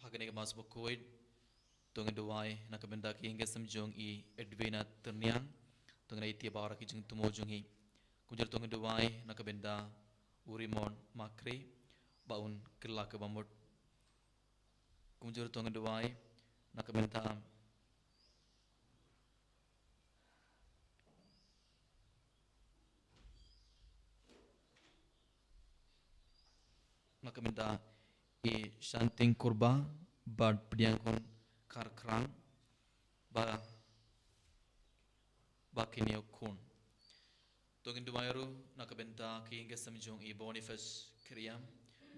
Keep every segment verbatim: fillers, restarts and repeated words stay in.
Ha kane ka Mass bakhuid, to ngin duwai na ka bynta ki ïing ki sem jong i Edwina Tyrniang, to ngin ïa ïa baroh ki jingthmu jong i. Kumjuh to ngin duwai na ka bynta u Raymond Makri, ba un kylla kaba mut. Kumjuh to ngin duwai na ka bynta na ka bynta i Shanting Kurba bad Pdiang Khun Kharkhrang ba, ba kin ïoh khun. To ngin duwai ruh na ka bynta ki ïing ki sem jong i Boniface Kyrïam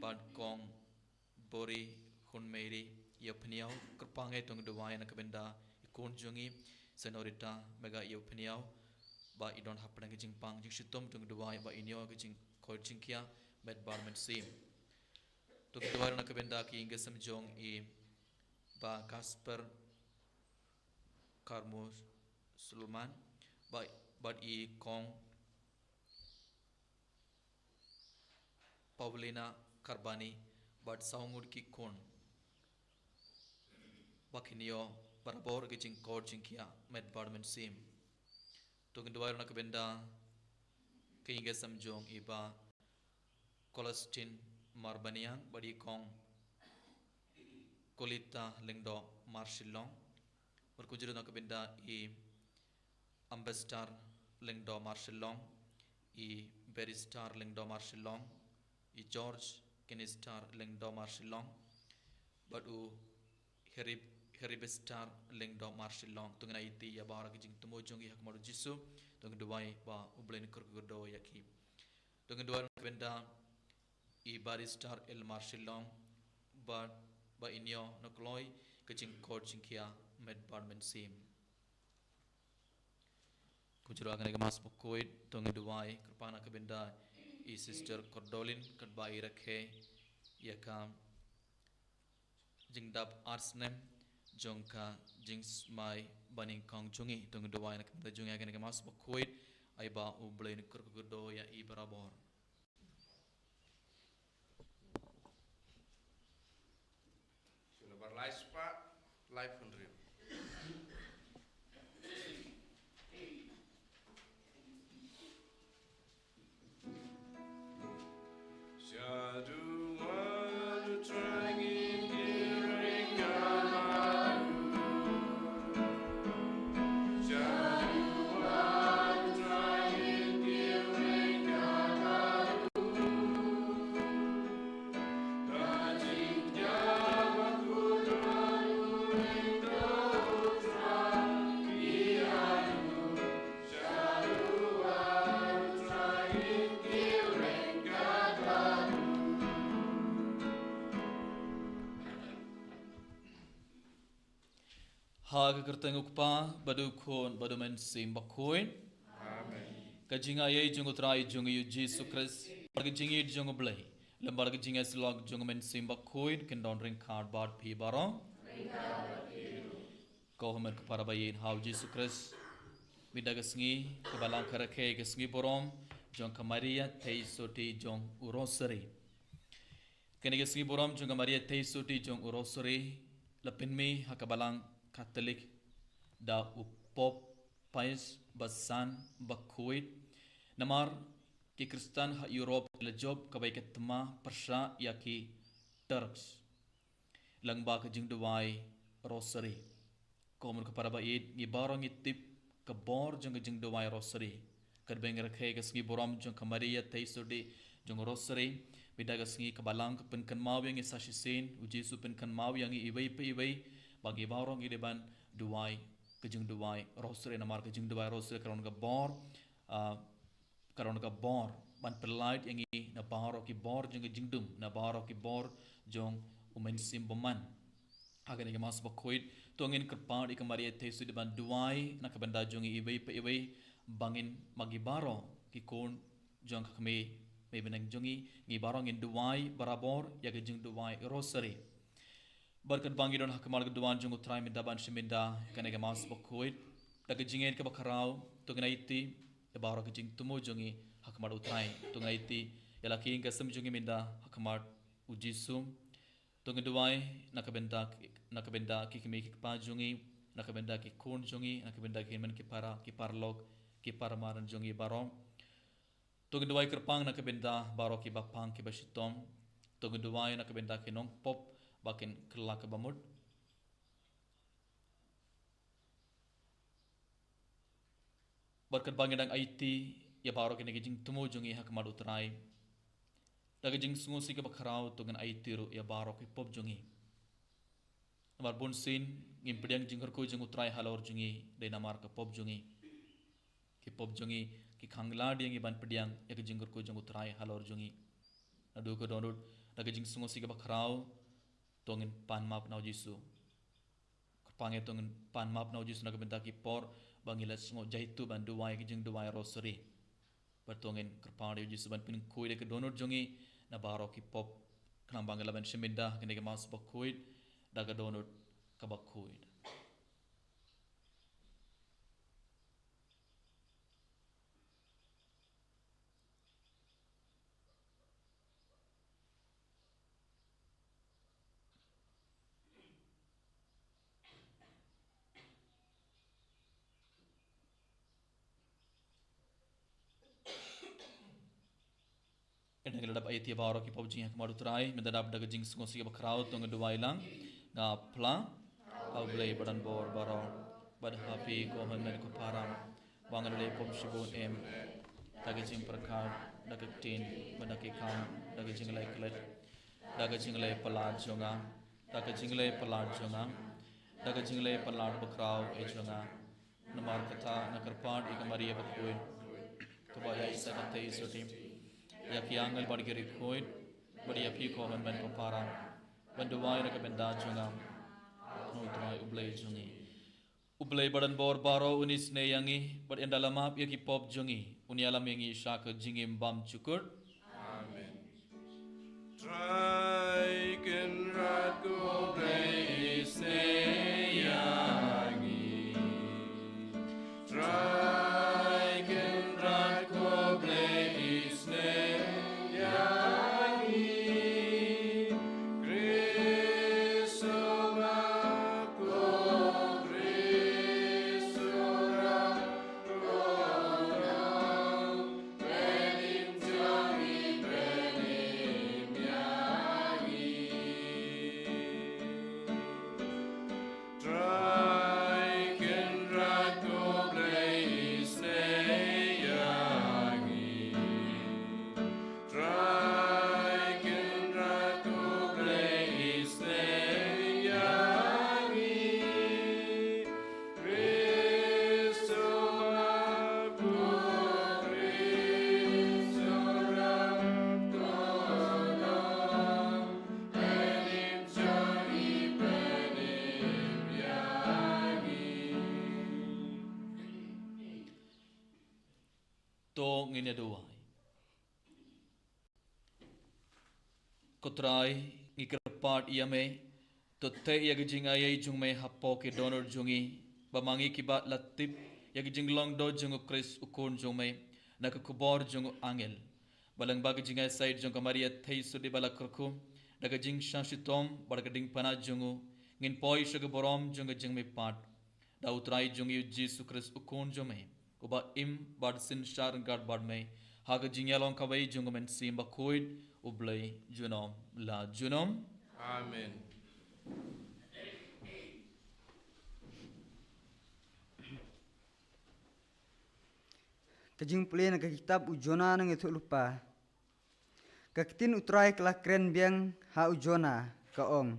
bad Kong Bori Khun Mary Ïapynïaw. Kyrpang eh, to ngin duwai na ka bynta i khun jong i Senorita Mega Ïapynïaw, ba i don hapdeng ki jingpang jingshitom. To ngin duwai ba in ïoh ki jingkoit jingkhiah met bad mynsiem. To ngin duwai ruh na ka bynta ki ïing ki sem jong i Bah Kasper Karmo Sulman, ba, bad i Kong Paulina Karbani bad saw ngut ki khun, ba kin ïoh barabor ki jingkoit jingkhiah met bad mynsiem. To ngin duwai ruh na ka bynta ki ïing ki sem jong i Bah Colestin Marbaniang bad i Kong Kolita Lyngdoh Marshillong. Bad kumjuh na ka bynta i Ambassador Lyngdoh Marshillong, i Barrister Lyngdoh Marshillong, i George Kinister Lyngdoh Marshillong, bad u Herib-, Heribestar Lyngdoh Marshillong. To ngin ïa ïa baroh ki jingthmu jong i ha khmat u Jisu. To ngin duwai ba U Blei un kyrkhu kyrdoh ïa ki. To ngin duwai na ka bynta i Barrister L Marshillong, ba, ba in ïoh na kloi ki jingkoit jingkhiah met bad mynsiem. Kumjuh ruh ha kane ka Mass bakhuid, to ngin duwai kyrpang na ka bynta i Sister Cordolin, katba i rakhe ïa ka jingdap ar snem jong ka jingsmai banyngkong jong i. To ngin duwai na ka bynta jong i ha kane ka Mass bakhuid, ai ba U Blei un kyrkhu kyrdoh ïa i barabor. Shu nabar lai spah laiphew hynriew. Ha ka kyrteng u Kpa, bad u Khun, bad u Mynsiem Bakhuid. Amen. Ka jingaiei jong u Trai jong ngi u Jisu Khrist, bad ka jingïeit jong u Blei, lem bad ka jingïasyllok jong u Mynsiem Bakhuid, kin don ryngkat bad phi baroh. Ko hynmen ko para ba ïeit ha u Jisu Khrist. Mynta ka sngi, ka Balang ka rakhe ïa ka sngi burom jong ka Maria Theisotti jong u Rosary. Kane ka sngi burom jong ka Maria Theisotti jong u Rosary la pynmih ha ka Balang Katholik da u Pope Pius ba san bakhuid. Namar ki Khristan ha Europe ki la jop kaba ïa ka thma pyrshah ïa ki Turks lyngba ka jingduwai Rosary. Ko hynmen ko para ba ïeit, ngi baroh ngi tip ka bor jong ka jingduwai Rosary. Katba ngi rakhe ïa ka sngi burom jong ka Maria Theisotti jong u Rosary, mynta ka sngi ka Balang ka pynkynmaw ïa ngi sa shisien, u Jisu pynkynmaw ïa ngi iwei pa iwei, ba ngi baroh ngi dei ban duwai ka jingduwai Rosary, namar ka jingduwai Rosary ka don ka bor, ah, ka don ka bor ban pynlait ïa ngi na baroh ki bor jong ka jingdum, na baroh ki bor jong u Mynsiem Bymman. Ha kane ka Mass bakhuid, to ngin kyrpad ïa ka Maria Theisotti ban duwai na ka bynta jong ngi iwei pa iwei, ba ngin, ba ngi baroh ki khun jong ka Kmie Mei bneng jong ngi, ngi baroh ngin duwai barabor ïa ka jingduwai Rosary. Bad katba ngi don ha khmat ka duwan jong u Trai mynta ban shim bynta ïa kane ka Mass bakhuid, da ka jingngeit kaba khraw, to ngin aiti ïa baroh ki jingthmu jong ngi ha khmat u Trai. To ngin aiti ïa la ki ïing ki sem jong ngi mynta ha khmat u Jisu. To ngin duwai na ka bynta, na ka bynta ki kmie ki kpa jong ngi, na ka bynta ki khun jong ngi, na ka bynta ki hynmen ki para, ki paralok, ki para madan jong ngi baroh. To ngin duwai kyrpang na ka bynta baroh ki bapang ki bashitom. To ngin duwai na ka bynta ki nongpop ba kin kylla ka bamut. Bad katba ngi dang aiti ïa baroh kine ki jingthmu jong ngi ha khmat u Trai, da ka jingsngewsih kaba khraw to ngin aiti ruh ïa baroh ki pop jong ngi. Namar bunsien ngim pdiang jingkyrkhu jong u Trai halor jong ngi dei namar ka pop jong ngi. Ki pop jong ngi ki khang lad ïa ngi ban pdiang ïa ka jingkyrkhu jong u Trai halor jong ngi. Naduh ka dohnud, da ka jingsngewsih kaba khraw to ngin pan map na u Jisu. Kyrpang ïa to ngin pan map na u Jisu na ka bynta ki por ba ngi la sngewjaitu ban duwai ïa ka jingduwai Rosary. Bad to ngin kyrpang ïa u Jisu ban pynkhuid ïa ka dohnud jong ngi na baroh ki pop, khnang ba ngi lah ban shim bynta ha kane ka Mass bakhuid da ka dohnud kaba khuid. Ynda ngi la dep aiti ïa baroh ki pop jong ngi ha khmat u Trai, mynta dap da ka jingsngewsih kaba khraw to ngin duwai lang. Nga phla ha u Blei ba don bor baroh, bad ha phi ko hynmen ko para, ba nga la leh pop shibun em, da ka jingpyrkhat, da ka ktien, bad da ka kam, da ka jingleh klet, da ka jingleh palat jong nga, da ka jingleh palat jong nga, da ka jingleh palat bakhraw eh jong nga. Namar kata nga kyrpad ïa ka Maria bakhuid, kaba ïaid sa ka theisotti ïa ki angel bad ki riewkhuid, bad ïa phi ko hynmen ko para, ban duwai na ka bynta jong nga ha u Trai u Blei jong ngi. U Blei ba don bor baroh un isynei ïa ngi, bad ynda la map ïa ki pop jong ngi, un ïalam ïa ngi sha ka jingim bymjukut. Amen. Trai Kynrad ko Blei isynei ïa ngi. Trai Kynrad ko Blei isynei ïa ngi. Khrist u map, ko Khrist u rah, ko Nong Pelim jong ngi, pelim ïa ngi. Trai Kynrad ko Blei isynei ïa ngi. Trai Kynrad ko Blei isynei ïa ngi. Khrist u map, ko Khrist u rah, ko Nong Pelim jong ngi, pelim ïa ngi. To ngin ïa duwai. Ko Trai, ngi kyrpad ïa me, to teh ïa ka jingai ei jong me hapoh ki dohnud jong ngi, ba ma ngi kiba la tip ïa ka jinglong doh jong u Khrist u Khun jong me na ka khubor jong u angel, bad lyngba ka jingai sait jong ka Maria theisotti ba la kyrkhu, da ka jingshah shitom bad ka diengphna jong u, ngin poi sha ka burom jong ka jingmihpat. Da u Trai jong ngi u Jisu Khrist u Khun jong me, uba im bad synshar ryngkat bad me ha ka jingïalong kawei jong u Mynsiem Bakhuid, U Blei junom la junom. Amen. Ka jingpule na ka kitab u Jonah nongïathuhlypa. Ka ktien u Trai ka la kren biang ha u Jonah, ka ong: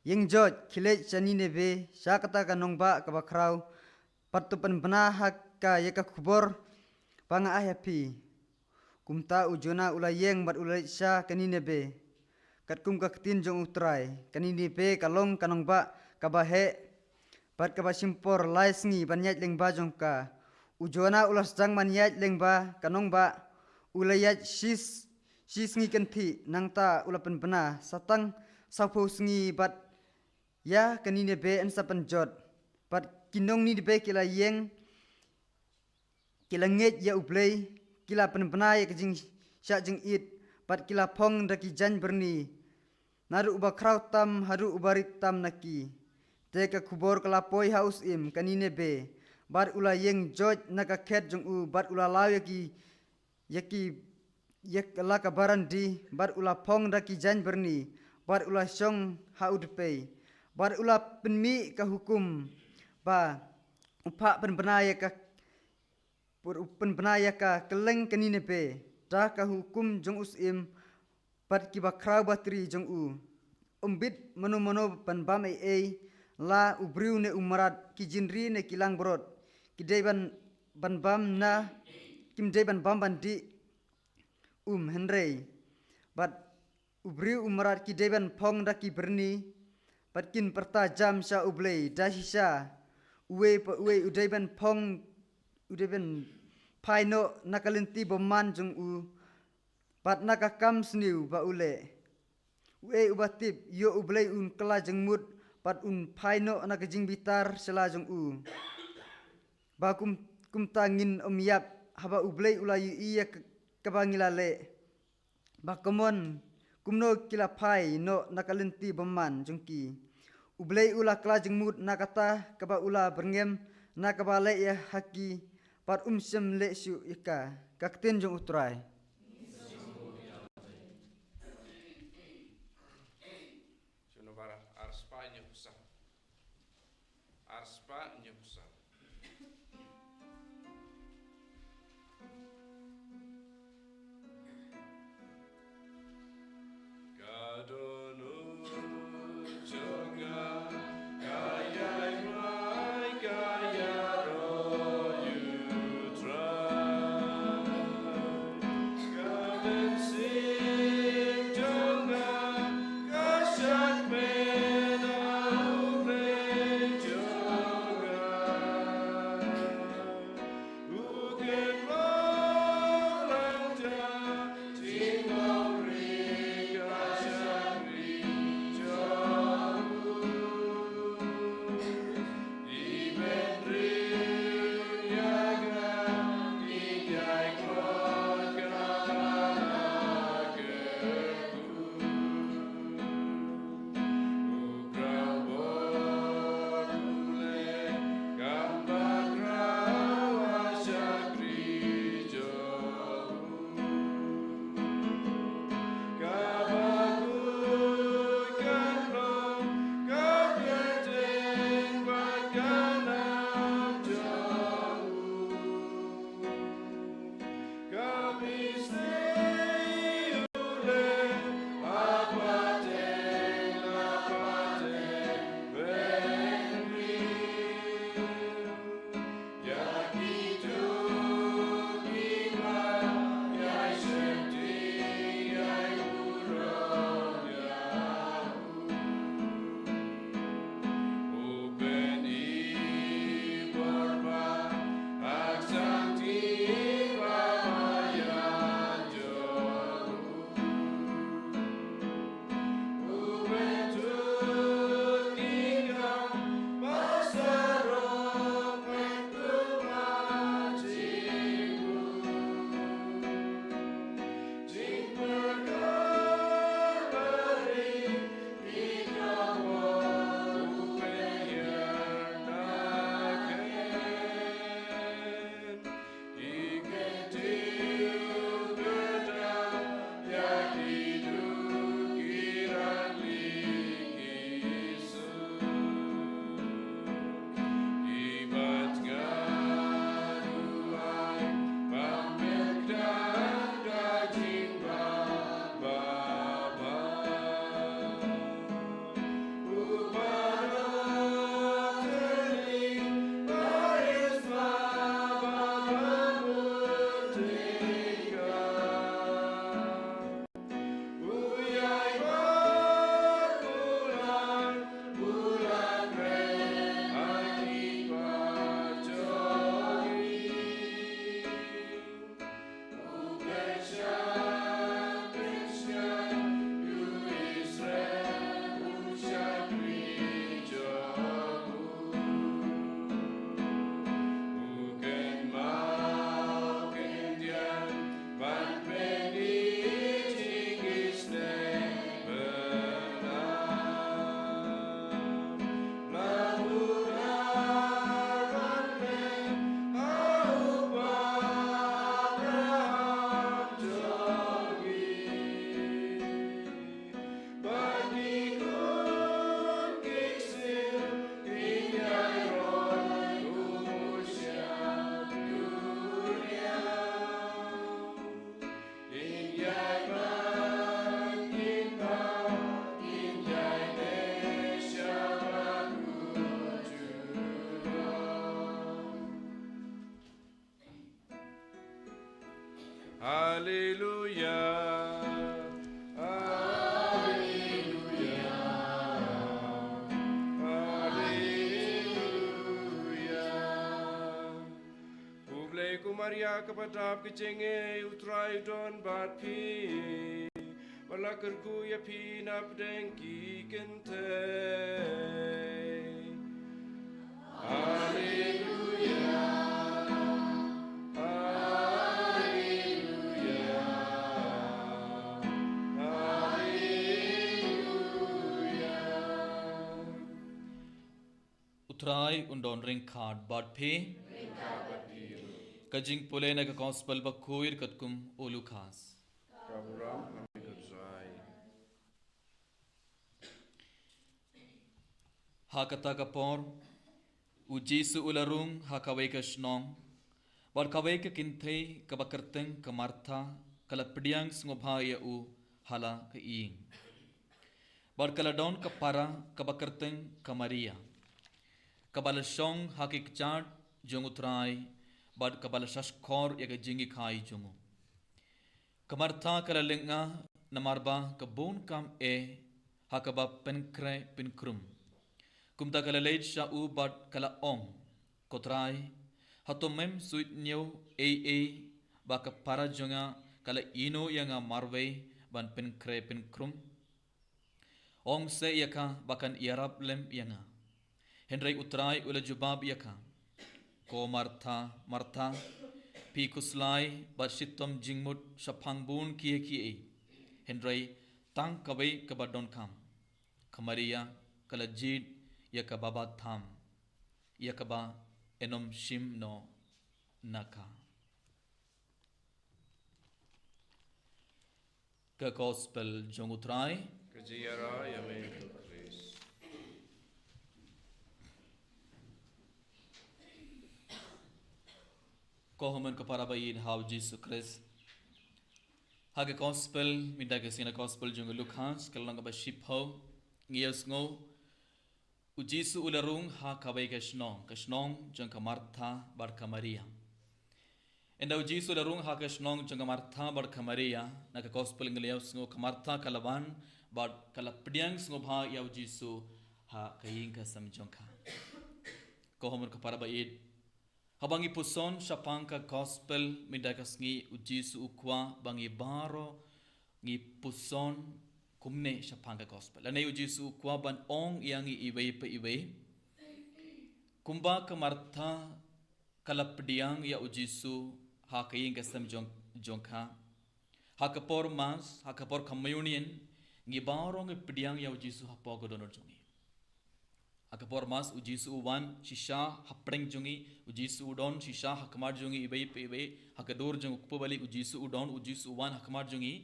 Ïeng, jot, khie leit sha Nineveh, sha kata ka nongbah kaba khraw, bad to pynbna ha ka ïa ka khubor ba nga ai ha phi. Kumta u Jonah u la ïeng bad u la leit sha ka Nineveh, katkum ka ktien jong u Trai. Ka Nineveh ka long ka nongbah kaba heh bad kaba shim por lai sngi ban ïaid lyngba jong ka. U Jonah u la sdang ban ïaid lyngba ka nongbah, u la ïaid shi, shi sngi kynthih, nangta u la pynbna sa tang sawphew sngi bad ïa ka Nineveh yn sa pynjot. Bad ki nong Nineveh ki la ïeng, ki la ngeit ïa U Blei, ki la pynbna ïa ka jingshah jingit, bad ki la phong da ki jaiñ byrni. naduh uba khraw tam haduh uba rit tam na ki. Te ka khubor ka la poi ha u syiem ka Ninebe, bad u la ïeng joit na ka khet jong u, bad u la law ïa ki, ïa ki, ïa la ka barandi, bad u la phong da ki jaiñ byrni, bad u la shong ha u dpei, bad u la pynmih ka hukum ba u phah pynbna ïa ka, pur u pynbna ïa ka kylleng ka Ninebe da ka hukum jong u syiem, bad kiba khraw batri jong u. Um bit mano mano ban bam ei ei, la u briew ne u mrad, ki jingri ne ki langbrot, ki dei ban, ban bam na, kim dei ban bam ban dih um, hynrei bad u briew u mrad ki dei ban phong da ki byrni, bad kin pyrta jam sha U Blei da shisha. Uwei pa uwei u dei ban phong, u dei ban phai noh na ka lynti bymman jong u, bad na ka kam sniew ba u leh. Uei uba tip ïoh U Blei un kylla jingmut, bad un phai noh na ka jingbitar sha la jong u. Ba kum, kumta ngin ym ïap, haba U Blei u la ïohi ïa ka, kaba ngi la leh, ba kumno, kumno ki la phai noh na ka lynti bymman jong ki. U Blei u la kylla jingmut na kata kaba u la byrngem, na kaba leh ïa ha ki, bad um shym leh shuh ïa ka. Ka ktien jong U Trai. Sha u nombar ar spah hynñiew phew saw. Ar spah hynñiew phew saw. Ka dohnud jong nga ka ïai rai, ka ïaroh ïa U Trai. Ka mynsiem jong nga ka shakmen ha U Blei jong nga. U kynmaw lang jong nga, jingmawri ka shakri. ïa kaba dap ka jingngeit, U Trai u don bad phi. Ba la kyrkhu ïa phi na pdeng ki kynthei. Haleluya. Haleluya. Haleluya. U Trai un don ryngkat bad phi. Ka jingpule na ka Gospel bakhuid katkum u Lukas. Ka burom ïa me, ko Trai. Ha kata ka por, u Jisu u la rung ha kawei ka shnong, bad kawei ka kynthei kaba kyrteng ka Martha, ka la pdiang sngewbha ïa u ha la ka ïing. Bad ka la don ka para kaba kyrteng ka Maria, kaba la shong ha ki kjat jong U Trai, bad kaba la shahshkor ïa ka jingïakhun jong u. Ka Martha ka la lyngnga namar ba ka bun kam eh ha kaba pynkhreh pynkrum. Kumta ka la leit sha u bad ka la ong, Ko Trai, hato mem suidñiew ei ei ba ka para jong nga ka la ïehnoh ïa nga marwei ban pynkhreh pynkrum? Ong seh ïa ka ba kan ïarap lem ïa nga. Hynrei U Trai u la jubab ïa ka, Ko Martha, Martha, phi khuslai bad shitom jingmut shaphang bun kiei kiei. Hynrei tang kawei kaba donkam. Ka Maria ka la jied ïa kaba bha tam, ïa kaba yn ym shim noh na ka. Ka Gospel jong U Trai. Ka jingïarap ïa me, ko Khrist. Ko hynmen ko para ba ïeit ha U Jisu Khrist. Ha ka Gospel, mynta ka sngi na Gospel jong u Lukas, ka lynnong kaba shiphew, ngi ïohsngew, u Jisu u la rung ha kawei ka shnong, ka shnong jong ka Martha bad ka Maria. Ynda u Jisu u la rung ha ka shnong jong ka Martha bad ka Maria, na ka Gospel ngi la ïohsngew ka Martha ka la wan bad ka la pdiang sngewbha ïa u Jisu ha ka ïing ka sem jong ka. Ko hynmen ko para ba ïeit, haba ngi puson shaphang ka Gospel mynta ka sngi, u Jisu u kwah ba ngi baroh ngi puson kumne shaphang ka Gospel. Lane u Jisu u kwah ban ong ïa ngi iwei pa iwei. Kumba ka Martha ka la pdiang ïa u Jisu ha ka ïing ka sem jong, jong ka. Ha ka por Mass, ha ka por Communion, ngi baroh ngi pdiang ïa u Jisu hapoh ka dohnud jong ngi. Ha ka por Mass, u Jisu u wan shisha hapdeng jong ngi, u Jisu u don shisha ha khmat jong ngi iwei pa iwei, ha ka dur jong u kpu bali u Jisu u don, u Jisu u wan ha khmat jong ngi.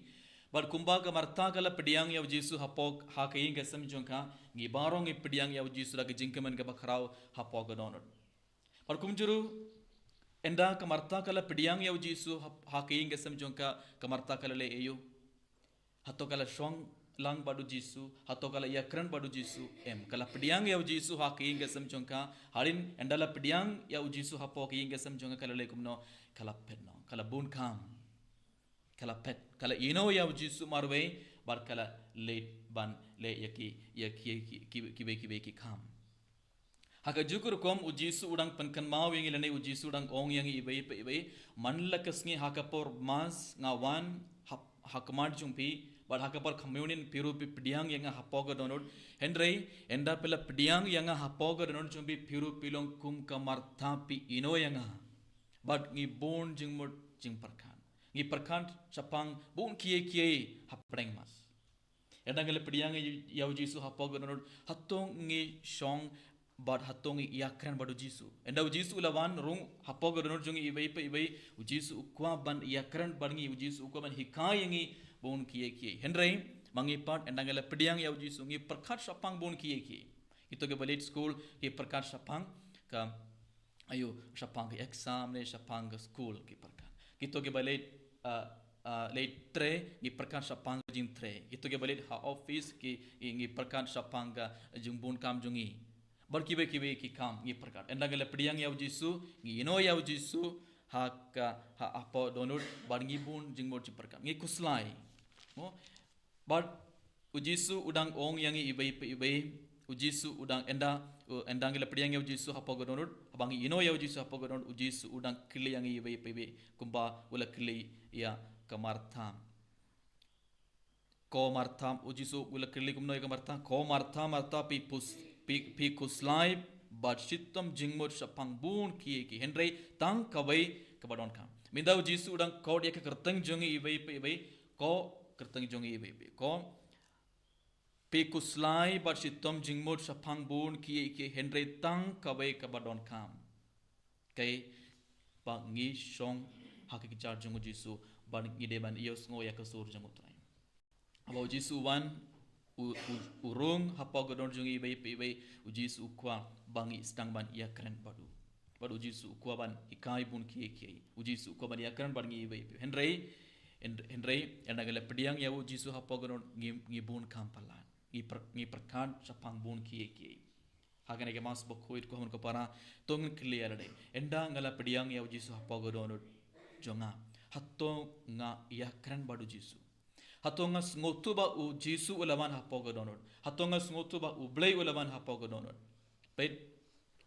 Bad kumba ka Martha ka la pdiang ïa u Jisu hapoh, ha ka ïing ka sem jong ka, ngi baroh ngi pdiang ïa u Jisu da ka jingkmen kaba khraw hapoh ka dohnud. Bad kumjuh ruh, ynda ka Martha ka la pdiang ïa u Jisu ha, ha ka ïing ka sem jong ka, ka Martha ka la leh aïu? Hato ka la shong lang bad u Jisu, hato ka la ïakren bad u Jisu? Em, ka la pdiang ïa u Jisu ha ka ïing ka sem jong ka. Hadien ynda la pdiang ïa u Jisu hapoh ka ïing ka sem jong ka, ka la leh kumno? Ka la phet noh, ka la bun kam. Ka la phet, ka la ïehnoh ïa u Jisu marwei, bad ka la leit ban leh ïa ki, ïa ki, ki, ki, kiwei kiwei ki kam. Ha kajuh ka rukom u Jisu u dang pynkynmaw ïa ngi lane u Jisu u dang ong ïa ngi iwei pa iwei, man la ka sngi ha ka por Mass nga wan ha, ha khmat jong phi, bad ha ka por Communion phi ruh phi pdiang ïa nga hapoh ka dohnud. Hynrei ynda phi la pdiang ïa nga hapoh ka dohnud jong phi, phi ruh phi long kum ka Martha, phi ïehnoh ïa nga. Bad ngi bun jingmut jingpyrkhat. Ngi pyrkhat shaphang bun kiei kiei hapdeng Mass. Ynda ngi la pdiang ïa u Jisu hapoh ka dohnud, hato ngi shong bad hato ngi ïakren bad u Jisu? Ynda u Jisu u la wan rung hapoh ka dohnud jong ngi iwei pa iwei, u Jisu u kwah ban ïakren bad ngi, u Jisu u kwah ban hikai ïa ngi bun kiei kiei. Hynrei ma ngi pat, ynda ngi la pdiang ïa u Jisu, ngi pyrkhat shaphang bun kiei kiei. Kito kiba leit skul ki pyrkhat shaphang ka, aïu, shaphang ka exam ne shaphang ka skul ki pyrkhat. Kito kiba leit, ah, ah, leit trei, ngi pyrkhat shaphang ka jingtrei. Kito kiba leit ha office ki, ngi, ngi pyrkhat shaphang ka jingbun kam jong ngi. Bad kiwei kiwei ki kam ngi pyrkhat. Ynda ngi la pdiang ïa u Jisu, ngi ïehnoh ïa u Jisu ha ka, ha, hapoh dohnud, bad ngi bun jingmut jingpyrkhat. Ngi khuslai. Mo? Bad u Jisu u dang ong ïa ngi iwei pa iwei, U Jisu u dang ynda, u, ynda ngi la pdiang ïa u Jisu hapoh ka dohnud, haba ngi ïehnoh ïa u Jisu hapoh ka dohnud, u Jisu u dang kylli ïa ngi iwei pa iwei, kumba u la kylli ïa ka Martha. Ko Martha, u Jisu u la kylli kumno ïa ka Martha, ko Martha, Martha, phi pus-, phi, phi khuslai bad shitom jingmut shaphang bun kiei kiei, hynrei tang kawei kaba donkam. Mynta u Jisu u dang khot ïa ka kyrteng jong ngi iwei pa iwei, ko kyrteng jong ngi iwei pa iwei, ko phi khuslai bad shitom jingmut shaphang bun kiei kiei, hynrei tang kawei kaba donkam. Kaei, ba ngi shong ha ka kjat jong u Jisu, ba ngi dei ban ïohsngew ïa ka sur jong u Trai. Haba u Jisu u wan, u, u, u rung hapoh ka dohnud jong ngi iwei pa iwei, u Jisu u kwah ba ngi sdang ban ïakren bad u. Bad u Jisu u kwah ban hikai bun kiei kiei. U Jisu u kwah ban ïakren bad ngi iwei pa iwei. Hynrei, hyn-, hynrei, ynda ngi la pdiang ïa u Jisu hapoh ka dohnud, ngi, ngi bun kam palat. Ngi pyrkhat, ngi pyrkhat shaphang bun kiei kiei. Ha kane ka Mass bakhuid, ko hynmen ko para, to ngin kylli ïa lade. Ynda nga la pdiang ïa u Jisu hapoh ka dohnud jong nga, hato nga ïakren bad u Jisu? Hato nga sngewthuh ba u Jisu u la wan hapoh ka dohnud? Hato nga sngewthuh ba u Blei u la wan hapoh ka dohnud? Peit,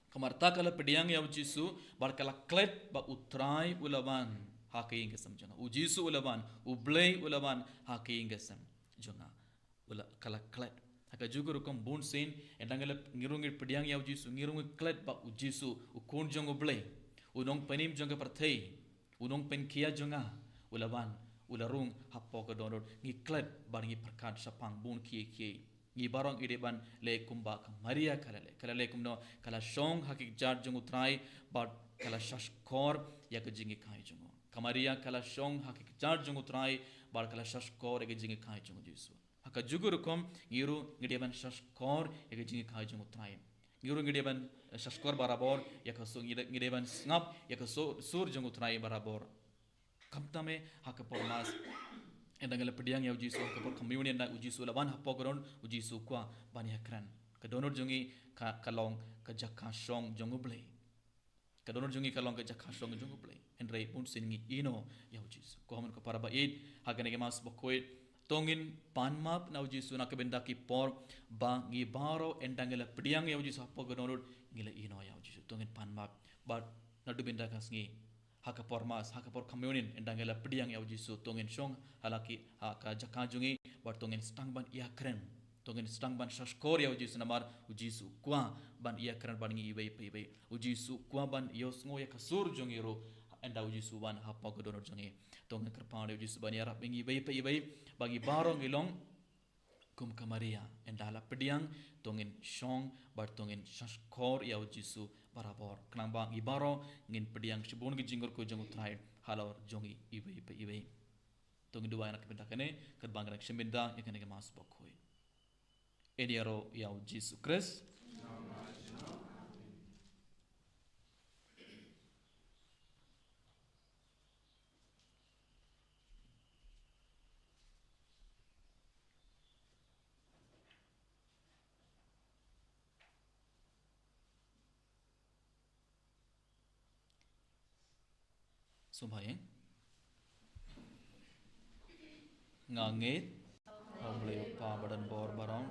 ka Martha ka la pdiang ïa u Jisu, bad ka la klet ba u Trai u la wan ha ka ïing ka sem jong nga. U Jisu u la wan, u Blei u la wan ha ka ïing ka sem jong nga. U la, ka la klet. Ha kajuh ka rukom bunsien, ynda ngi la, ngi ruh ngi pdiang ïa u Jisu, ngi ruh ngi klet ba u Jisu, u Khun jong u Blei, u Nongpynim jong ka pyrthei, u Nongpynkhia jong nga, u la wan, u la rung hapoh ka dohnud, ngi klet bad ngi pyrkhat shaphang bun kiei kiei. Ngi baroh ngi dei ban leh kumba ka Maria ka la leh. Ka la leh kumno? Ka la shong ha ka kjat jong u Trai, bad ka la shahshkor ïa ka jinghikai jong u. Ka Maria ka la shong ha ka kjat jong u Trai, bad ka la shahshkor ïa ka jinghikai jong u Jisu. Ha kajuh ka rukom, ngi ruh ngi dei ban shahshkor ïa ka jinghikai jong u Trai. Ngi ruh ngi dei ban, eh, shahshkor barabor ïa ka sur, ngi dei, ngi dei ban sngap ïa ka sur, sur jong u Trai barabor. Khamtam eh ha ka por Mass, ynda ngi la pdiang ïa u Jisu, ha ka por Communion, ynda u Jisu u la wan hapoh ka dohnud, u Jisu u kwah ban ïakren. Ka dohnud jong ngi ka, ka long ka jaka shong jong u Blei. Ka dohnud jong ngi ka long ka jaka shong jong u Blei. Hynrei bunsien ngi ïehnoh ïa u Jisu. Ko hynmen ko para ba ïeit, ha kane ka Mass bakhuid, to ngin pan map na u Jisu na ka bynta ki por ba ngi baroh ynda ngi la pdiang ïa u Jisu hapoh ka dohnud, ngi la ïehnoh ïa u Jisu. To ngin pan map. Bad naduh mynta ka sngi, ha ka por Mass, ha ka por Communion, ynda ngi la pdiang ïa u Jisu, to ngin shong ha la ki, ha ka jaka jong ngi, bad to ngin sdang ban ïakren. To ngin sdang ban shahshkor ïa u Jisu namar u Jisu u kwah ban ïakren bad ngi iwei pa iwei. U Jisu u kwah ban ïohsngew ïa ka sur jong ngi ruh, ynda u Jisu u wan hapoh ka dohnud jong ngi. To ngin kyrpad ïa u Jisu ban ïarap ïa ngi iwei pa iwei, ba ngi baroh ngi long kum ka Maria, ynda la pdiang, to ngin shong, bad to ngin shahshkor ïa u Jisu barabor. Khnang ba ngi baroh ngin pdiang shibun ki jingkyrkhu jong u Trai halor jong ngi iwei pa iwei. To ngin duwai na ka bynta kane, katba ngi dang shim bynta ïa kane ka Mass bakhuid. Yn ïaroh ïa u Jisu Khrist. Sngewbha ïa. Nga ngeit ha U Blei U Kpa badonbor baroh,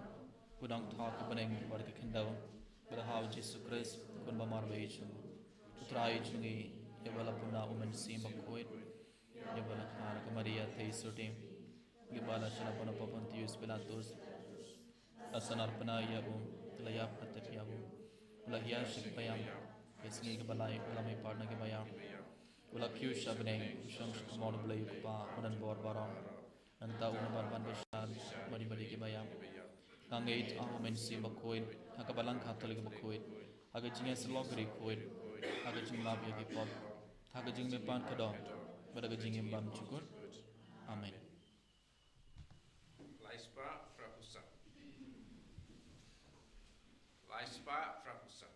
u nongthoh ka bneng bad ka khyndew, bad ha U Jisu Khrist, u Khun ba marwei jong u Trai jong ngi, ïa ba la pynbna u Mynsiem Bakhuid, ïa ba la kha na ka Maria theisotti, ïa ba la shah lyngba u Pontius Pilatus, la sahnarphna ïa u, la ïap, la tep ïa u, u la hiar sha ki paidbah, ka sngi kaba lai u la mihpat na ki paidbah, u la kiew sha bneng, u shong sha ka mon U Blei U Kpa badonbor baroh. Nangta un wan ban bishar bad ki paidbah. Nga ngeit ha U Mynsiem Bakhuid, ha ka Balang Katholik bakhuid, ha ka jingïasyllok riewkhuid, ha ka jinglap ïa ki pop, ha ka jingmihpat ka doh, bad ha ka jingim bymjukut. Amen. Lai spah phra phew san. Lai spah phra phew san.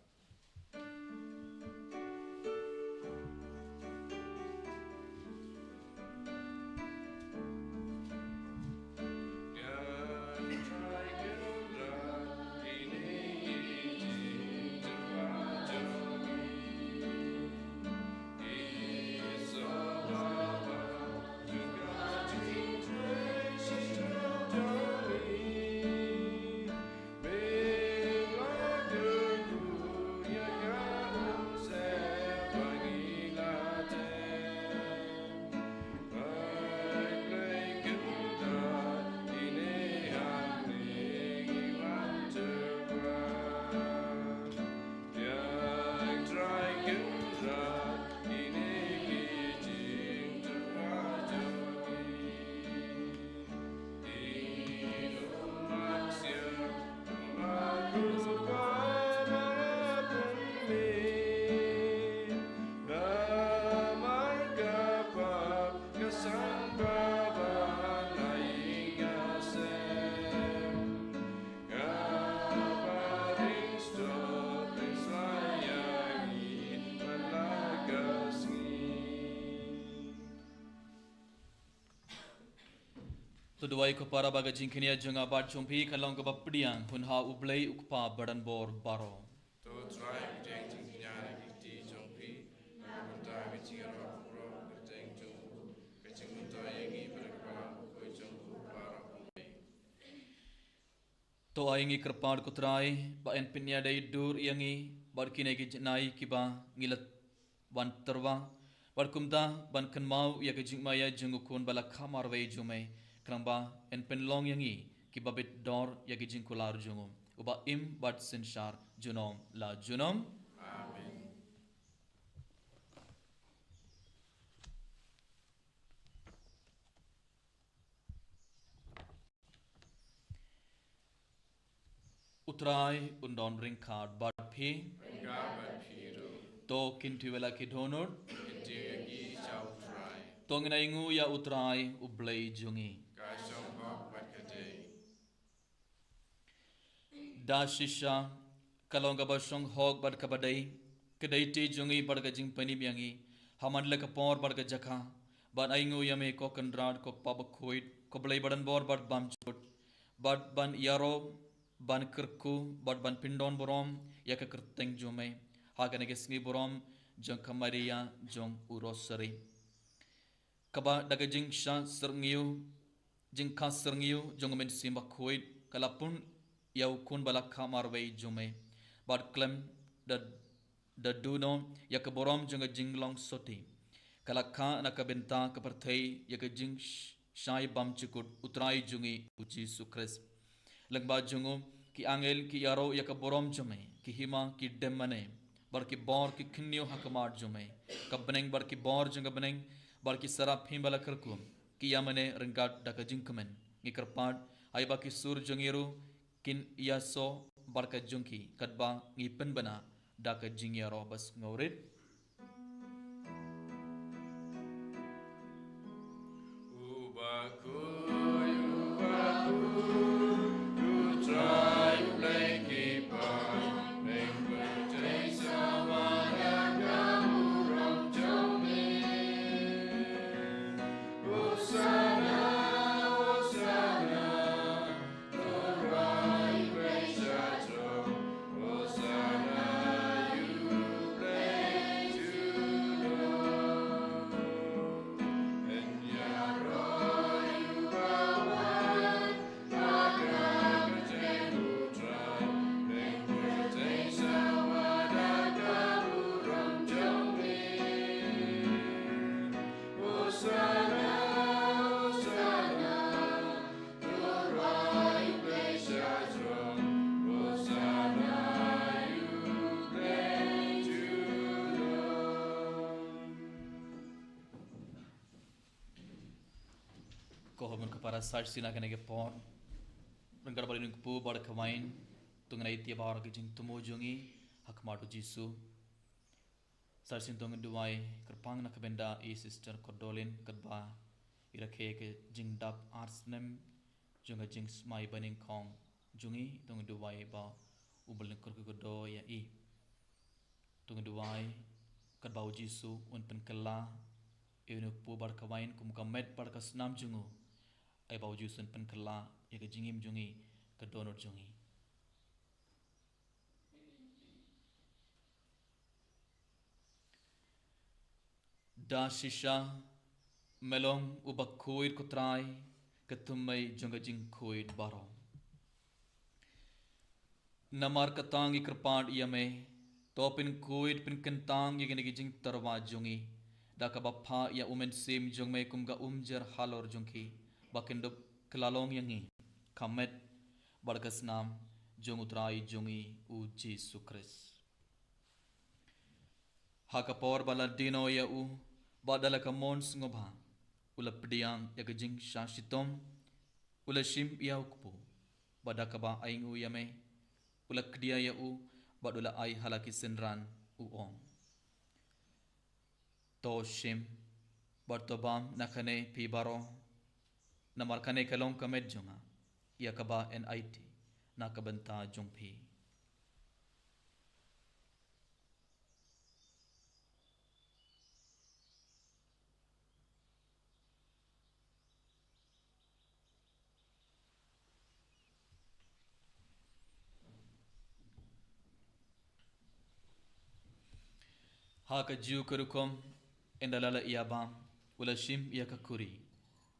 To duwai ko para ba ka jingkñia jong nga bad jong phi kan long kaba pdiang hun ha U Blei U Kpa badan bor baroh. To Trai, pdiang jingkñia na ki kti jong phi, na bynta ka jingïarap umrong kyrteng jong u, ka jingmyntoi ïa ngi bad kaba u khuid jong u baroh. To ai ngi kyrpad ko Trai ba yn pynïadei dur ïa ngi bad kine ki jinai kiba ngi la wan tyrwa bad kumta ban kynmaw ïa ka jingmaïa jong u Khun ba la kha marwei jong me, khnang ba yn pynlong ïa ngi kiba bit dor ïa ki jingkular jong u, uba im bad synshar junom la junom. Amen. U Trai un don ryngkat bad phi. Ryngkat bad phi ruh. To kyntiew ïa la ki dohnud. Kyntiew ïa ngi sha U Trai. To ngin ainguh ïa U Trai U Blei jong ngi. Ka shong hok bad ka dei. Da shisha ka long kaba shong hok bad kaba dei, ka dei kti jong ngi bad ka jingpynim ïa ngi ha man la ka por bad ka jaka, ban ainguh ïa me ko Kynrad, ko Kpa bakhuid, ko Blei badan bor bad bymjukut, bad ban ïaroh, ban kyrkhu bad ban pyndonburom ïa ka kyrteng jong me ha kane ka sngi burom jong ka Maria jong u Rosary, kaba da ka jingshah syrngiew, jingkha syrngiew jong u Mynsiem Bakhuid ka la pun ïa u Khun ba la kha marwei jong me, bad khlem da, da duh noh ïa ka burom jong ka jinglong sotti, ka la kha na ka bynta ka pyrthei ïa ka jingshai bymjukut U Trai jong ngi U Jisu Khrist. Lyngba jong u ki angel ki ïaroh ïa ka burom jong me, ki hima ki dem mane bad ki bor ki khynñiew ha khmat jong me. Ka bneng bad ki bor jong ka bneng bad ki seraphi ba la kyrkhu ki ïa mane ryngkat da ka jingkmen. Ngi kyrpad ha ba ki sur jong ngi ruh kin ïasoh bad ka jong ki katba ngi pynbna da ka jingïaroh ba sngewrit. Ko hynmen ko para, sa shisien ha kane ka por, ryngkat bad ïa u Kpu bad ka Wain, to ngin ïa ïa baroh ka jingthmu jong ngi ha khmat U Jisu. Sa shisien to ngin duwai kyrpang na ka bynta i Sister Kordolin katba i rakhe ka jingdap ar snem jong ka jingsmai banyngkong jong i. To ngin duwai ba U Blei un kyrkhu kyrdoh ïa i. To ngin duwai katba U Jisu un pynkylla ïa u Kpu bad ka Wain kum ka met bad ka snam jong u, ai ba U Jisu un pynkylla ïa ka jingim jong i, ka dohnud jong i. Da shisha me long uba khuid ko Trai, ka thymmei jong ka jingkhuid baroh. Namar kata ngi kyrpad ïa me, to pynkhuid pynkyntang ïa kine ki jingtyrwa jong ngi da kaba phah ïa U Mynsiem jong me kum ka umjer halor jong ki, ba kin dup kylla long ïa ngi ka met bad ka snam jong U Trai jong ngi U Jisu Khrist. Ha ka por ba la die noh ïa u, bad da la ka mon sngewbha u la pdiang ïa ka jingshah shitom, u la shim ïa u kpu, bad da kaba ainguh ïa me, u la kdia ïa u bad u la ai ha la ki synran, u ong: To shim bad to bam na kane phi baroh, namar kane ka long ka met jong nga, ïa kaba yn aiti na ka bynta jong phi. Ha kajuh ka rukom, ynda la leh ïa ba, u la shim ïa ka khuri,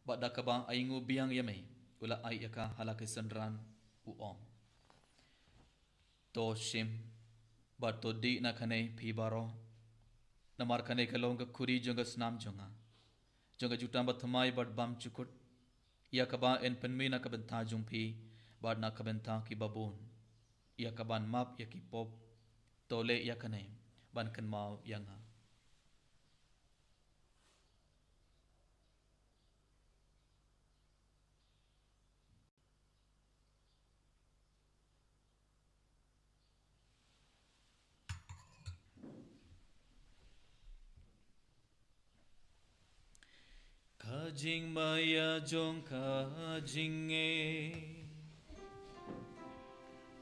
bad da kaba ainguh biang ïa me, u la ai ïa ka ha la ki synran, u ong: To shim, bad to dih na kane phi baroh. Namar kane ka long ka khuri jong ka snam jong nga, jong ka jutang bathymmai bad bymjukut, ïa kaba yn pynmih na ka bynta jong phi bad na ka bynta ki babun, ïa kaban map ïa ki pop. To leh ïa kane ban kynmaw ïa nga. Ka jingmaïa jong ka jingngeit.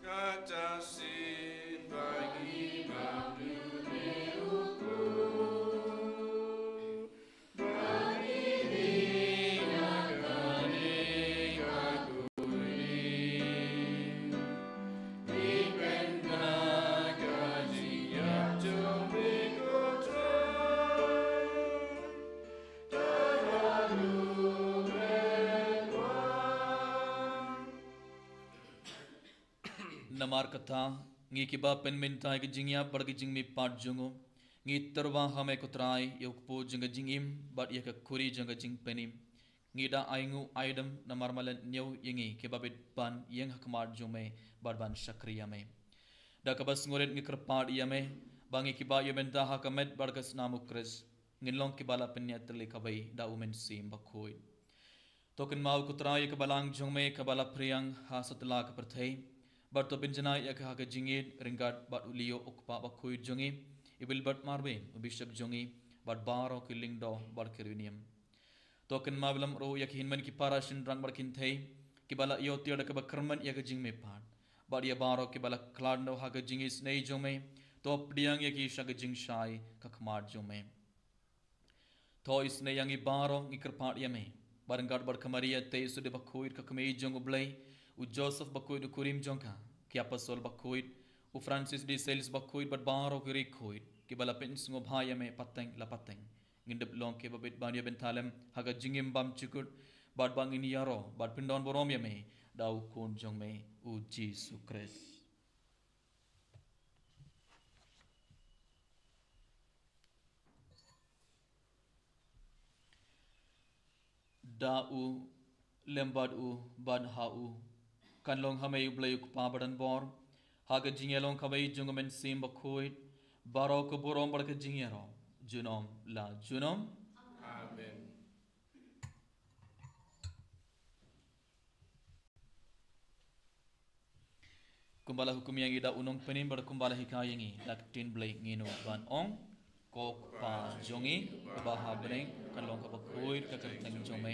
Kata shisien ba ngi bam ïa une u kpu. Namar kata, ngi kiba pynmynta ïa ka jingïap bad ka jingmihpat jong u, ngi tyrwa ha me ko Trai, ïa u kpu jong ka jingim bad ïa ka khuri jong ka jingpynim. Ngi da ainguh aidem namar me la ñiew ïa ngi kiba bit ban ïeng ha khmat jong me bad ban shakri ïa me. Da kaba sngewrit ngi kyrpad ïa me ba ngi kiba ïoh bynta ha ka met bad ka snam u Khrist, ngin long kiba la pynïaid tylli kawei da u Mynsiem Bakhuid. To kynmaw ko Trai ïa ka balang jong me kaba la phriang ha satlak ka pyrthei, bad to pynjanai ïa ka ha ka jingïeit ryngkat bad u Leo u kpa bakhuid jong ngi, i Wilbert Marweiñ u Bishop jong ngi, bad baroh ki lyngdoh bad ki riewniam. To kynmaw lem ruh ïa ki hynmen ki para shynrang bad kynthei kiba la ïoh tiar da kaba kyrmen ïa ka jingmihpat, bad ïa baroh kiba la khlad noh ha ka jingisynei jong me. To pdiang ïa ki sha ka jingshai ka khmat jong me. To isynei ïa ngi baroh, ngi kyrpad ïa me ba ryngkat bad ka Maria Theisotti bakhuid ka kmie jong u Blei, u Joseph bakhuid u kurim jong ka, ki apostol bakhuid, u Francis de Sales bakhuid bad baroh ki riewkhuid kiba la pynsngewbha ïa me pateng la pateng, ngin dep long kiba bit ban ïoh bynta lem ha ka jingim bymjukut, bad ba ngin ïaroh bad pyndonburom ïa me da u Khun jong me u Jisu Khrist. Da u, lem bad u, bad ha u, kan long ha me u Blei u Kpa badonbor, ha ka jingïalong kawei jong u Mynsiem Bakhuid, baroh ka burom bad ka jingïaroh junom la junom. Amen. Kumba la hukum ïa ngi da u Nongpynim bad kumba la hikai ïa ngi da ka ktien Blei, ngin ong ban ong: Ko Kpa jong ngi kaba ha bneng, kan long kaba khuid ka kyrteng jong me,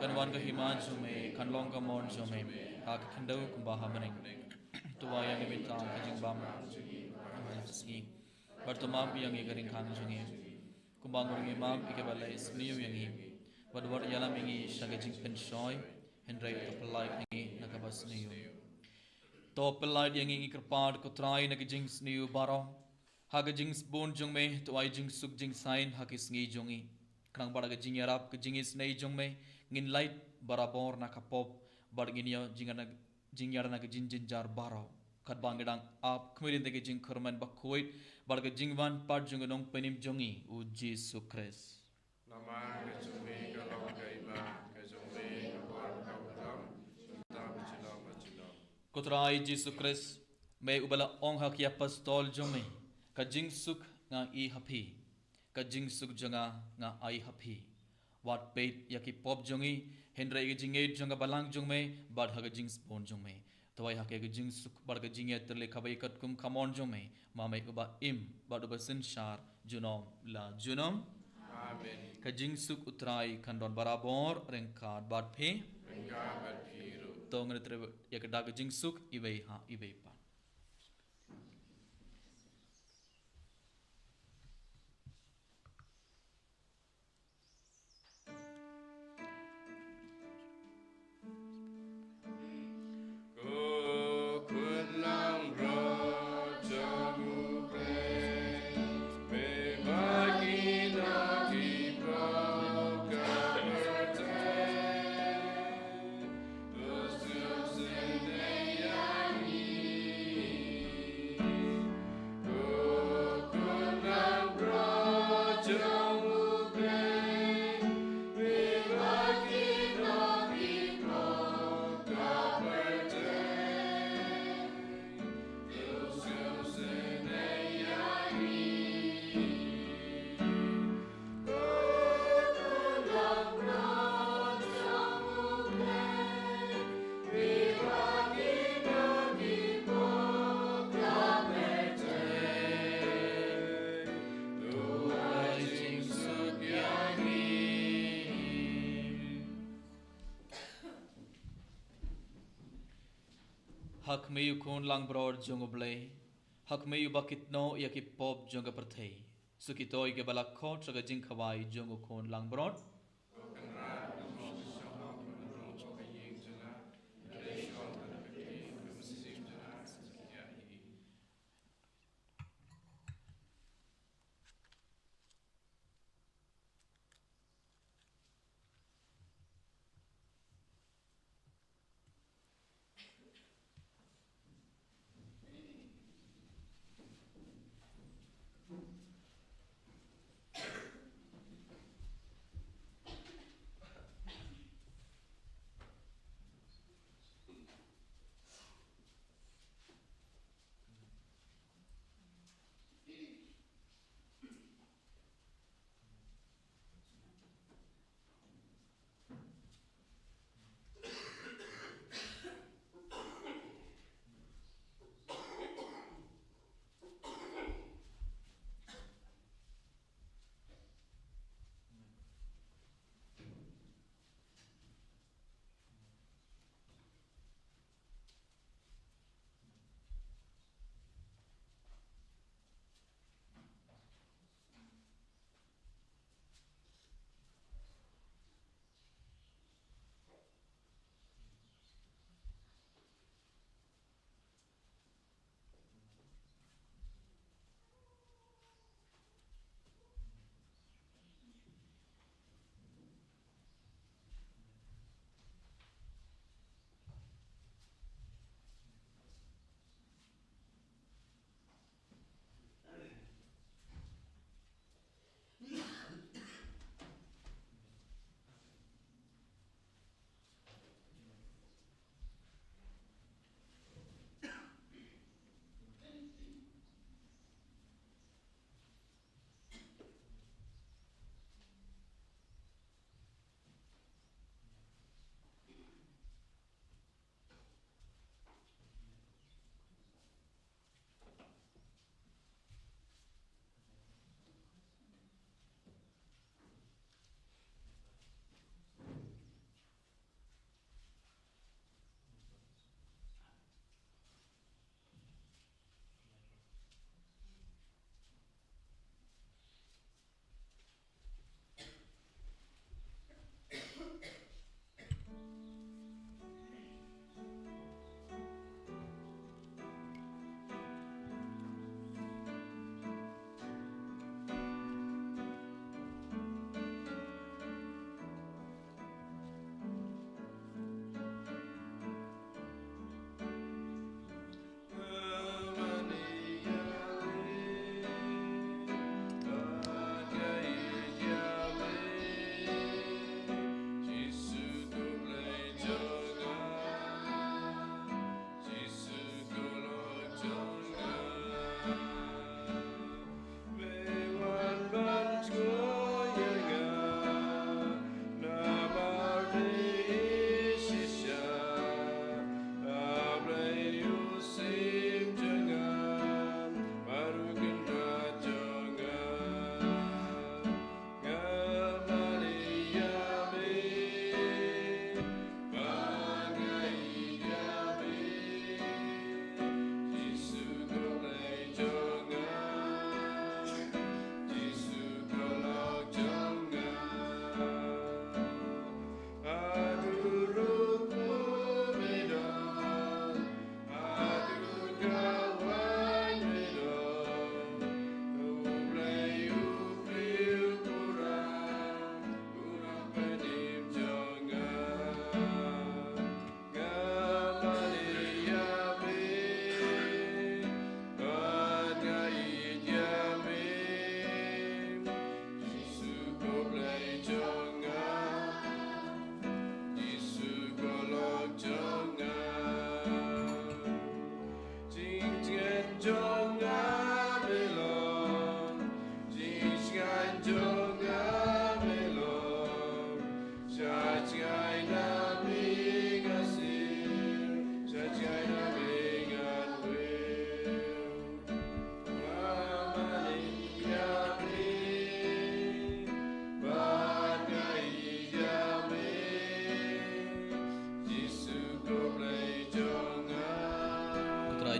kan wan ka hima jong me, kan long ka mon jong me ha ka khyndew kumba ha bneng. To ai ïa ngi mynta ka jingbam ha kane ka sngi, bad to map ïa ngi ka ryngkang jong ngi, kumba ngi ruh ngi map ïa kiba la isynei ïa ngi, bad wat ïalam ïa ngi sha ka jingpynshoi, hynrei to pyllait ïa ngi na kaba sniew. To pyllait ïa ngi, ngi kyrpad ko Trai, na ka jingsniew baroh. Ha ka jingsbun jong me to ai jingsuk jingsaiñ ha ki sngi jong ngi, khnang ba da ka jingïarap ka jingisynei jong me ngin lait barabor na ka pop, bad ngin ïoh jingïarap na ka jingjynjar baroh, katba ngi dang ap khmih da ka jingkyrmen bakhuid bad ka jingwan pat jong u Nongpynim jong ngi u Jisu Khrist. Namar ka jong me ka long ka hima, ka jong me ka bor, ka burom, mynta bad junom bad junom. Ko Trai Jisu Khrist, me uba la ong ha ki apostol jong me: Ka jingsuk nga ai ha phi, ka jingsuk jong nga nga ai ha phi. Wat peit ïa ki pop jong ngi, hynrei ïa ka jingngeit jong ka balang jong me bad ha ka jingsbun jong me to ai ha ka jingsuk bad ka jingïatylli kaba katkum ka mon jong me, ma me uba im bad uba synshar junom la junom. Amen. Ka jingsuk u Trai kan don barabor ryngkat bad phi. Ryngkat bad phi ruh. To ngin trei ïa ka dak ka jingsuk iwei ha iwei pat. Ko khun langbrot jong U Blei, me Ha khmih u Khun langbrot jong U Blei, ha khmih uba kit noh ïa ki pop jong ka pyrthei. Sa kito kiba la khot sha ka jingkhawai jong u Khun langbrot.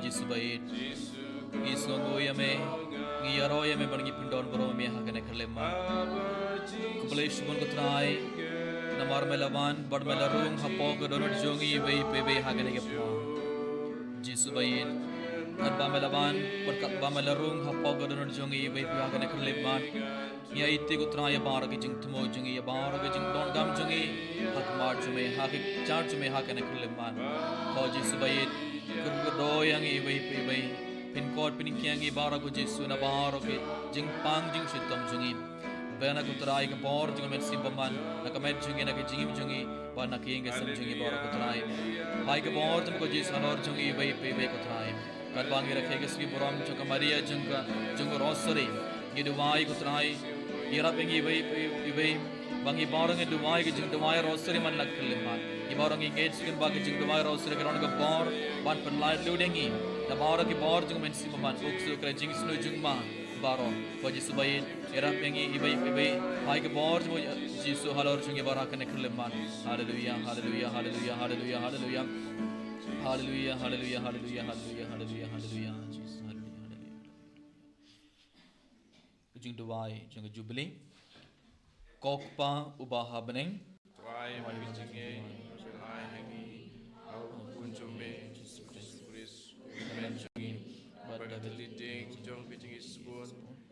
Jisu ba ïeit, ngi sngewnguh ïa me, ngi ïaroh ïa me bad ngi pyndonburom ïa me ha kane ka khyllipmat. Khublei shibun ko Trai, namar me la wan bad me la rung hapoh ka dohnud jong ngi iwei pa iwei ha kane ka por. Jisu ba ïeit, katba me la wan bad katba me la rung hapoh ka dohnud jong ngi iwei pa iwei ha kane ka khyllipmat, ngi aiti ko Trai ïa baroh ki jingthmu jong ngi, ïa baroh ki jingdonkam jong ngi ha khmat jong me, ha ka jar jong me ha kane ka khyllipmat. Ko Jisu ba ïeit, kyrkhu ïa ngi iwei pa iwei. Pynkhuid pynkhia ïa ngi baroh ko Jisu na baroh ki jingpang jingshitom jong ngi. Beh na ko Trai ka bor jong ka Mynsiem Bakhuid na ka met jong ngi, na ka jingim jong ngi bad na ka ïing ka sem jong ngi baroh ko Trai. Phai ka bor jong me ko Jisu halor jong ngi iwei pa iwei ko Trai. Katba ngi rakhe ka sngi burom jong ka Maria jong ka, jong ka Rosary, ngi duwai ko Trai, ïarap ïa ngi iwei pa iwei. Ba ngi baroh ngi duwai ka jingduwai Rosary man la ka khyllipmat. Ngi baroh ngi ngeit shisien ba ka jingduwai Rosary ka don ka bor ban pynlait lut ïa ngi na baroh ki bor jong ka Mynsiem Bakhuid, u ksuid ka jingsniew jong ma baroh. Ko Jisu ba ïeit, ïarap ïa ngi iwei pa iwei. Phai ka bor jong me ko Jisu halor jong ngi baroh ha kane ka khyllipmat. Haleluya, haleluya, haleluya, haleluya, haleluya. Haleluya, haleluya, haleluya, haleluya, haleluya, haleluya. Jesus, haleluya, haleluya. Ka jingduwai jong ka Jubili. Ko Kpa uba ha bneng. Duwai ba ka jingaiei ba phi la ai ha ngi ha u Khun jong me Jisu Khrist, u Kmen jong ngi, bad da ka lynti jong ka jingïasbun,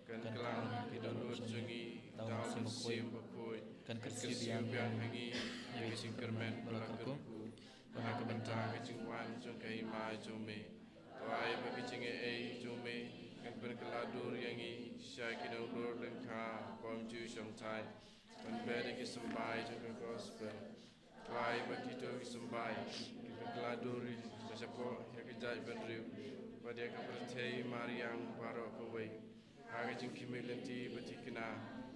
kan klang ki dohnud jong ngi da u Mynsiem Bakhuid, kan kyrsiew biang ha ngi ïa ka jingkyrmen ba la kyrkhu. Bad na ka bynta ka jingwan jong ka Hima jong me, duwai ba ka jingaiei jong me kan pynkylla dur ïa ngi sha ki nongdur lyngkha bymjukshongthait, ban beh da ki symbai jong ka Gospel. Duwai ba kito ki symbai kin pynkylla dur sha shapoh ïa ka jaitbynriew bad ïa ka pyrthei mariang baroh kawei, ha ka jingkhmih lynti ba thikna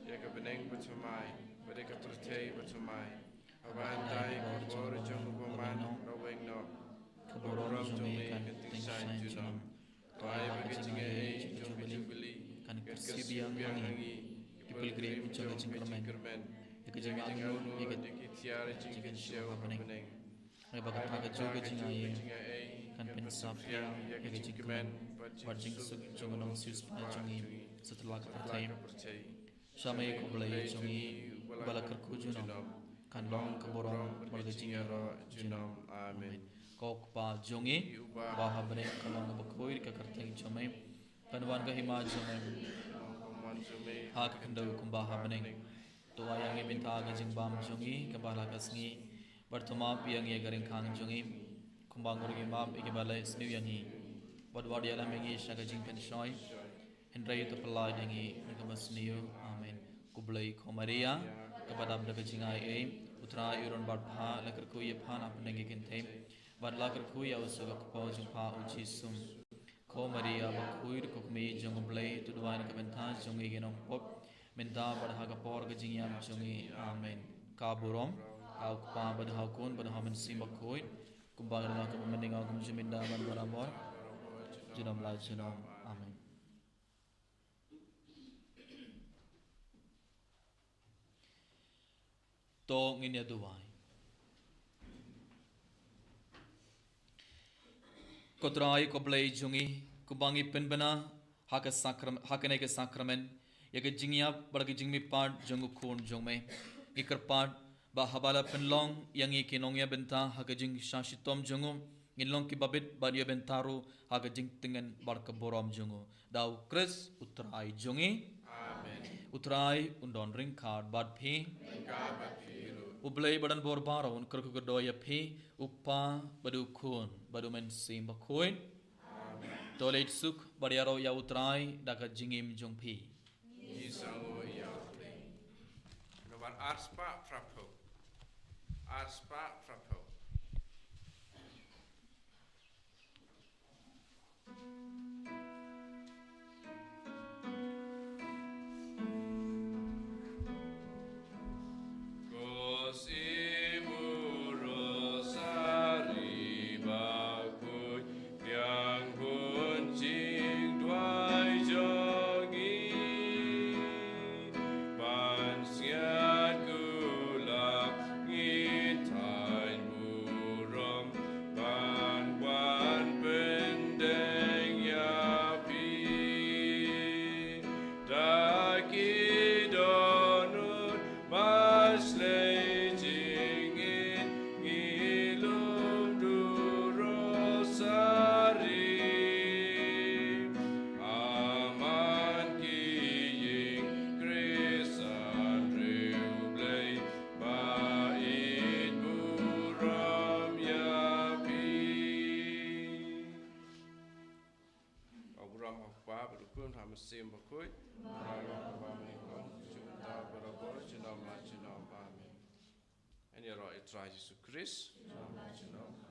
ïa ka bneng bathymmai bad ïa ka pyrthei bathymmai. Haba yn dai ka bor jong u bymman ba weng noh, ka burom jong me kan tyngshaiñ junom. Duwai ba ka jingaiei jong ka Jubili kan kyrsiew biang ha ngi, ki pilgrim jong ka jingkyrmen, ïa ka jingangnud ïa ka jingkynshew ha bneng. Ai ba kata ka juh ka jingaiei kan pynsaphriang ïa ka jingkmen bad jingsuk jong u nongsiewspah jong ngi satlak ka pyrthei. Sha me ko Blei jong ngi uba la kyrkhu junom, kan long ka burom bad ka jingïaroh junom. Amen. Ko Kpa jong ngi uba ha bneng, kan long kaba khuid ka kyrteng jong me, kan wan ka hima jong me ha ka khyndew kumba ha bneng. To ai ïa ngi mynta ka jingbam jong ngi kaba la ka sngi, bad to map ïa ngi ka ryngkang jong ngi kumba ngi ruh ngi map ïa kiba la sniew ïa ngi. Bad wat ïalam ïa ngi sha ka jingpynshoi, hynrei to pyllait ïa ngi na kaba sniew. Amen. Khublei ko Maria, kaba dap da ka jingaiei, u Trai u don bad pha, la kyrkhu ïa pha na pdeng ki kynthei, bad la kyrkhu ïa u suk ka kpoh jong pha u Jisu. Ko Maria bakhuid, ko Kmie jong u Blei, to duwai na ka bynta jong ngi ki nongpop, mynta bad ha ka por ka jingïap jong ngi. Amen. Ka burom ha u Kpa bad ha u Khun bad ha u Mynsiem Bakhuid, kumba ka don ha ka mynta, kumjuh mynta bad barabor, junom la junom. Amen. To ngin ïa duwai. Ko Trai ko Blei jong ngi, kumba ngi pynbna ha ka sakram-, ha kane ka sakramen ïa ka jingïap bad ka jingmihpat jong u Khun jong me, ngi kyrpad ba haba la pynlong ïa ngi ki nongïabynta ha ka jingshah shitom jong u, ngin long kiba bit bad ïabynta ruh ha ka jingtngen bad ka burom jong u. Da u Khrist u Trai jong ngi. Amen. U Trai un don ryngkat bad phi. Ryngkat bad phi ruh. U Blei ba don bor baroh un kyrkhu kyrdoh ïa phi, u Kpa bad u Khun bad u Mynsiem Bakhuid. Amen. To leit suk bad ïaroh ïa u Trai da ka jingim jong phi. Ngi sngewbha ïa u Blei. Nombar arspah phraphew. Arspah phraphew. Khun ha Mynsiem Bakhuid, ba long kaba nyngkong, junom barabor, junom la junom. Amen. Ngan ïaroh ïa u Trai Jisu Khrist. Junom la junom.